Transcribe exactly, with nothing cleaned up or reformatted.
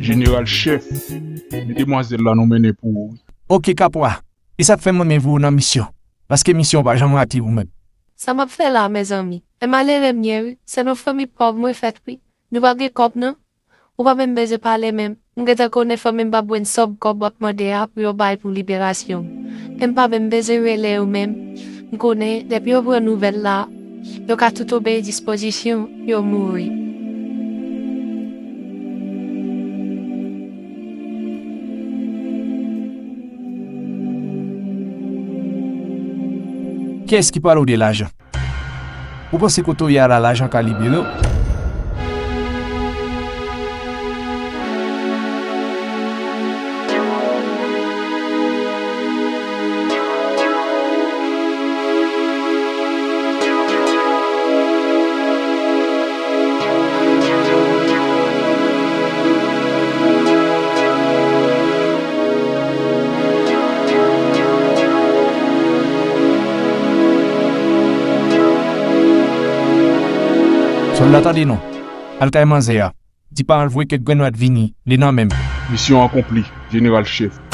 Jeneral Chèf, men demwazèl la nou mennen pou ou wi. Oke, Kapwa. E sa k fè m renmen voye w nan misyon. Paske misyon w pa janm rate ou menm. Sa m ap fè la, mezanmi? E malere m ye wi. Se nan fanmi pòv mwen fèt wi. Nou pa gen kòb non. Ou pa menm bezwen pale menm. M gentan konnen fanmi m p ap jwenn sòb kòb w ap mande a pou yo bay pou liberasyon m. E m pa menm bezwen rele yo menm. M konnen, depi yo pran nouvèl la, yo ka tout obeyi dispozisyon, yo mouri. Kiyès ki pale w de lajan? Ou panse kote w ye a la, lajan ka libere w? Sòlda, tande non. Al kay manzè a. Di pa al voye kèk grenn rad vini, li nan men m. Misyon akonpli, Jeneral Chèf.